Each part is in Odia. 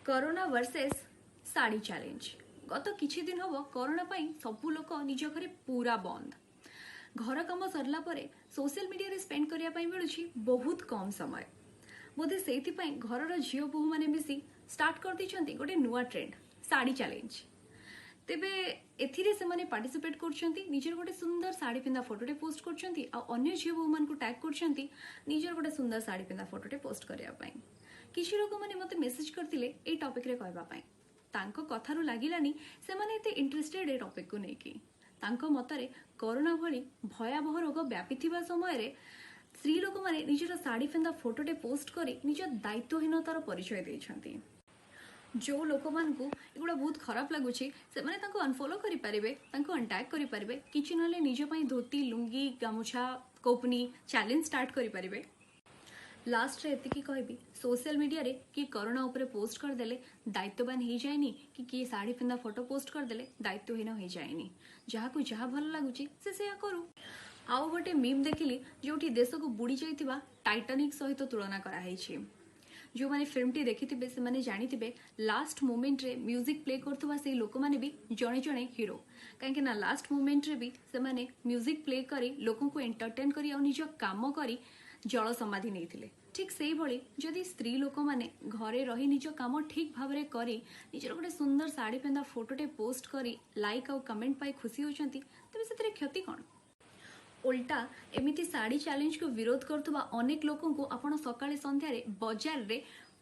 କରୋନା ଭର୍ସେସ୍ ଶାଢ଼ୀ ଚ୍ୟାଲେଞ୍ଜ। ଗତ କିଛି ଦିନ ହେବ କରୋନା ପାଇଁ ସବୁ ଲୋକ ନିଜ ଘରେ ପୁରା ବନ୍ଦ। ଘର କାମ ସରିଲା ପରେ ସୋସିଆଲ ମିଡ଼ିଆରେ ସ୍ପେଣ୍ଡ କରିବା ପାଇଁ ମିଳୁଛି ବହୁତ କମ୍ ସମୟ। ବୋଧେ ସେଇଥିପାଇଁ ଘରର ଝିଅ ବୋହୂମାନେ ମିଶି ଷ୍ଟାର୍ଟ କରିଦେଇଛନ୍ତି ଗୋଟେ ନୂଆ ଟ୍ରେଣ୍ଡ, ଶାଢ଼ୀ ଚ୍ୟାଲେଞ୍ଜ। ତେବେ ଏଥିରେ ସେମାନେ ପାର୍ଟିସିପେଟ୍ କରୁଛନ୍ତି, ନିଜର ଗୋଟେ ସୁନ୍ଦର ଶାଢ଼ୀ ପିନ୍ଧା ଫଟୋଟେ ପୋଷ୍ଟ କରୁଛନ୍ତି ଆଉ ଅନ୍ୟ ଝିଅ ବୋହୂମାନଙ୍କୁ ଟ୍ୟାଗ୍ କରୁଛନ୍ତି ନିଜର ଗୋଟେ ସୁନ୍ଦର ଶାଢ଼ୀ ପିନ୍ଧା ଫଟୋଟେ ପୋଷ୍ଟ କରିବା ପାଇଁ। କିଛି ଲୋକମାନେ ମୋତେ ମେସେଜ କରିଥିଲେ ଏଇ ଟପିକ୍ରେ କହିବା ପାଇଁ। ତାଙ୍କ କଥାରୁ ଲାଗିଲାନି ସେମାନେ ଏତେ ଇଣ୍ଟରେଷ୍ଟେଡ୍ ଏ ଟପିକ୍କୁ ନେଇକି। ତାଙ୍କ ମତରେ କରୋନା ଭଳି ଭୟାବହ ରୋଗ ବ୍ୟାପିଥିବା ସମୟରେ ସ୍ତ୍ରୀ ଲୋକମାନେ ନିଜର ଶାଢ଼ୀ ପିନ୍ଧା ଫଟୋଟେ ପୋଷ୍ଟ କରି ନିଜ ଦାୟିତ୍ୱହୀନତାର ପରିଚୟ ଦେଇଛନ୍ତି। ଯେଉଁ ଲୋକମାନଙ୍କୁ ଏଗୁଡ଼ା ବହୁତ ଖରାପ ଲାଗୁଛି, ସେମାନେ ତାଙ୍କୁ ଅନଫଲୋ କରିପାରିବେ, ତାଙ୍କୁ ଅନଟ୍ୟାଗ୍ କରିପାରିବେ, କିଛି ନହେଲେ ନିଜ ପାଇଁ ଧୋତି, ଲୁଙ୍ଗି, ଗାମୁଛା, କୌପିନି ଚ୍ୟାଲେଞ୍ଜ ଷ୍ଟାର୍ଟ କରିପାରିବେ। ଲାଷ୍ଟରେ ଏତିକି କହିବି, ସୋସିଆଲ ମିଡ଼ିଆରେ କିଏ କରୋନା ଉପରେ ପୋଷ୍ଟ କରିଦେଲେ ଦାୟିତ୍ୱବାନ ହେଇଯାଏନି କି କିଏ ଶାଢ଼ୀ ପିନ୍ଧା ଫଟୋ ପୋଷ୍ଟ କରିଦେଲେ ଦାୟିତ୍ୱହୀନ ହେଇଯାଏନି। ଯାହାକୁ ଯାହା ଭଲ ଲାଗୁଛି, ସେ ସେୟା କରୁ। ଆଉ ଗୋଟେ ମିମ୍ ଦେଖିଲି, ଯେଉଁଠି ଦେଶକୁ ବୁଡ଼ି ଯାଇଥିବା ଟାଇଟାନିକ୍ ସହିତ ତୁଳନା କରାହେଇଛି। ଯେଉଁମାନେ ଫିଲ୍ମଟି ଦେଖିଥିବେ, ସେମାନେ ଜାଣିଥିବେ ଲାଷ୍ଟ ମୋମେଣ୍ଟରେ ମ୍ୟୁଜିକ୍ ପ୍ଲେ କରୁଥିବା ସେଇ ଲୋକମାନେ ବି ଜଣେ ଜଣେ ହିରୋ, କାହିଁକି ନା ଲାଷ୍ଟ ମୋମେଣ୍ଟରେ ବି ସେମାନେ ମ୍ୟୁଜିକ୍ ପ୍ଲେ କରି ଲୋକଙ୍କୁ ଏଣ୍ଟରଟେନ୍ କରି ଆଉ ନିଜ କାମ କରି ଜଳ ସମାଧି ନେଇଥିଲେ। ଠିକ୍ ସେଇଭଳି ଯଦି ସ୍ତ୍ରୀ ଲୋକମାନେ ଘରେ ରହି ନିଜ କାମ ଠିକ୍ ଭାବରେ କରି ନିଜର ଗୋଟେ ସୁନ୍ଦର ଶାଢ଼ୀ ପିନ୍ଧା ଫଟୋଟେ ପୋଷ୍ଟ କରି ଲାଇକ୍ ଆଉ କମେଣ୍ଟ ପାଇ ଖୁସି ହେଉଛନ୍ତି, ତେବେ ସେଥିରେ କ୍ଷତି କ'ଣ? ଓଲଟା ଏମିତି ଶାଢ଼ୀ ଚ୍ୟାଲେଞ୍ଜକୁ ବିରୋଧ କରୁଥିବା ଅନେକ ଲୋକଙ୍କୁ ଆପଣ ସକାଳେ ସନ୍ଧ୍ୟାରେ ବଜାରରେ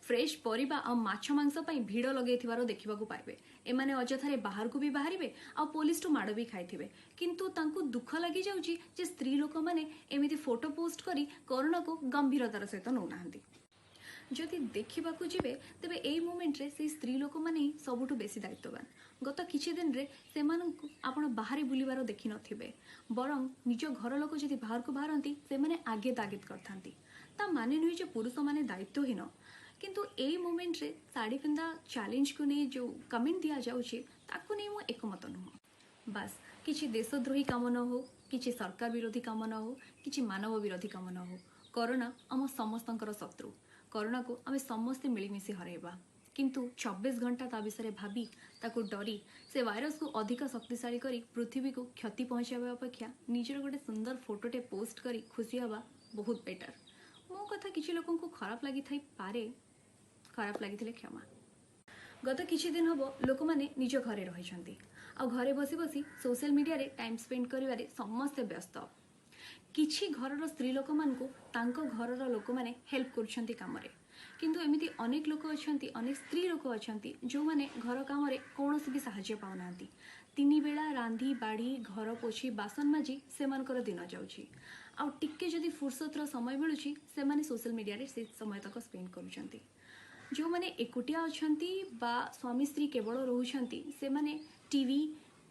ଫ୍ରେଶ୍ ପରିବା ଆଉ ମାଛ ମାଂସ ପାଇଁ ଭିଡ଼ ଲଗେଇଥିବାର ଦେଖିବାକୁ ପାଇବେ। ଏମାନେ ଅଯଥାରେ ବାହାରକୁ ବି ବାହାରିବେ ଆଉ ପୋଲିସଠୁ ମାଡ଼ ବି ଖାଇଥିବେ, କିନ୍ତୁ ତାଙ୍କୁ ଦୁଃଖ ଲାଗିଯାଉଛି ଯେ ସ୍ତ୍ରୀ ଲୋକମାନେ ଏମିତି ଫଟୋ ପୋଷ୍ଟ କରି କରୋନାକୁ ଗମ୍ଭୀରତାର ସହିତ ନେଉନାହାନ୍ତି। ଯଦି ଦେଖିବାକୁ ଯିବେ, ତେବେ ଏଇ ମୋମେଣ୍ଟରେ ସେଇ ସ୍ତ୍ରୀ ଲୋକମାନେ ହିଁ ସବୁଠୁ ବେଶୀ ଦାୟିତ୍ୱବାନ। ଗତ କିଛି ଦିନରେ ସେମାନଙ୍କୁ ଆପଣ ବାହାରେ ବୁଲିବାର ଦେଖିନଥିବେ, ବରଂ ନିଜ ଘର ଲୋକ ଯଦି ବାହାରକୁ ବାହାରନ୍ତି, ସେମାନେ ଆଗେ ତାଗିଦ କରିଥାନ୍ତି। ତା ମାନେ ନୁହେଁ ଯେ ପୁରୁଷମାନେ ଦାୟିତ୍ୱହୀନ, କିନ୍ତୁ ଏଇ ମୋମେଣ୍ଟରେ ଶାଢ଼ୀ ପିନ୍ଧା ଚ୍ୟାଲେଞ୍ଜକୁ ନେଇ ଯେଉଁ କମେଣ୍ଟ ଦିଆଯାଉଛି, ତାକୁ ନେଇ ମୁଁ ଏକମତ ନୁହଁ। ବାସ୍, କିଛି ଦେଶଦ୍ରୋହୀ କାମ ନ ହଉ, କିଛି ସରକାର ବିରୋଧୀ କାମ ନ ହଉ, କିଛି ମାନବ ବିରୋଧୀ କାମ ନ ହଉ। କରୋନା ଆମ ସମସ୍ତଙ୍କର ଶତ୍ରୁ। କରୋନାକୁ ଆମେ ସମସ୍ତେ ମିଳିମିଶି ହରାଇବା। କିନ୍ତୁ 24 ଘଣ୍ଟା ତା ବିଷୟରେ ଭାବି, ତାକୁ ଡରି, ସେ ଭାଇରସକୁ ଅଧିକ ଶକ୍ତିଶାଳୀ କରି ପୃଥିବୀକୁ କ୍ଷତି ପହଞ୍ଚାଇବା ଅପେକ୍ଷା ନିଜର ଗୋଟେ ସୁନ୍ଦର ଫଟୋଟେ ପୋଷ୍ଟ କରି ଖୁସି ହେବା ବହୁତ ବେଟର। ମୋ କଥା କିଛି ଲୋକଙ୍କୁ ଖରାପ ଲାଗିଥାଇପାରେ। ଖରାପ ଲାଗିଥିଲେ କ୍ଷମା। ଗତ କିଛି ଦିନ ହେବ ଲୋକମାନେ ନିଜ ଘରେ ରହିଛନ୍ତି ଆଉ ଘରେ ବସି ବସି ସୋସିଆଲ ମିଡ଼ିଆରେ ଟାଇମ୍ ସ୍ପେଣ୍ଡ କରିବାରେ ସମସ୍ତେ ବ୍ୟସ୍ତ। କିଛି ଘରର ସ୍ତ୍ରୀ ଲୋକମାନଙ୍କୁ ତାଙ୍କ ଘରର ଲୋକମାନେ ହେଲ୍ପ କରୁଛନ୍ତି କାମରେ, କିନ୍ତୁ ଏମିତି ଅନେକ ଲୋକ ଅଛନ୍ତି, ଅନେକ ସ୍ତ୍ରୀ ଲୋକ ଅଛନ୍ତି, ଯେଉଁମାନେ ଘର କାମରେ କୌଣସି ବି ସାହାଯ୍ୟ ପାଉନାହାନ୍ତି। ତିନି ବେଳା ରାନ୍ଧି ବାଢ଼ି, ଘର ପୋଛି, ବାସନ ମାଜି ସେମାନଙ୍କର ଦିନ ଯାଉଛି ଆଉ ଟିକେ ଯଦି ଫୁର୍ସତର ସମୟ ମିଳୁଛି, ସେମାନେ ସୋସିଆଲ ମିଡ଼ିଆରେ ସେ ସମୟ ତକ ସ୍ପେଣ୍ଡ କରୁଛନ୍ତି। ଯେଉଁମାନେ ଏକୁଟିଆ ଅଛନ୍ତି ବା ସ୍ୱାମୀ ସ୍ତ୍ରୀ କେବଳ ରହୁଛନ୍ତି, ସେମାନେ ଟିଭି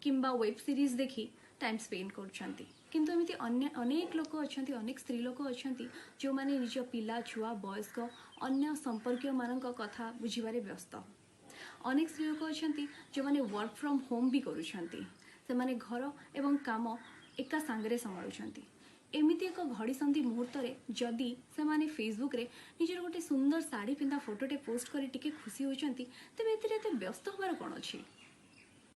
କିମ୍ବା ୱେବ୍ ସିରିଜ୍ ଦେଖି ଟାଇମ୍ ସ୍ପେଣ୍ଡ କରୁଛନ୍ତି। କିନ୍ତୁ ଏମିତି ଅନ୍ୟ ଅନେକ ଲୋକ ଅଛନ୍ତି, ଅନେକ ସ୍ତ୍ରୀ ଲୋକ ଅଛନ୍ତି, ଯେଉଁମାନେ ନିଜ ପିଲା ଛୁଆ, ବୟସ୍କ, ଅନ୍ୟ ସମ୍ପର୍କୀୟମାନଙ୍କ କଥା ବୁଝିବାରେ ବ୍ୟସ୍ତ। ଅନେକ ସ୍ତ୍ରୀ ଲୋକ ଅଛନ୍ତି, ଯେଉଁମାନେ ୱାର୍କ ଫ୍ରମ୍ ହୋମ୍ ବି କରୁଛନ୍ତି। ସେମାନେ ଘର ଏବଂ କାମ ଏକା ସାଙ୍ଗରେ ସମ୍ଭାଳୁଛନ୍ତି। ଏମିତି ଏକ ଘଡ଼ିସନ୍ଧି ମୁହୂର୍ତ୍ତରେ ଯଦି ସେମାନେ ଫେସବୁକ୍ରେ ନିଜର ଗୋଟେ ସୁନ୍ଦର ଶାଢ଼ୀ ପିନ୍ଧା ଫଟୋଟେ ପୋଷ୍ଟ କରି ଟିକେ ଖୁସି ହେଉଛନ୍ତି, ତେବେ ଏଥିରେ ଏତେ ବ୍ୟସ୍ତ ହେବାର କ'ଣ ଅଛି?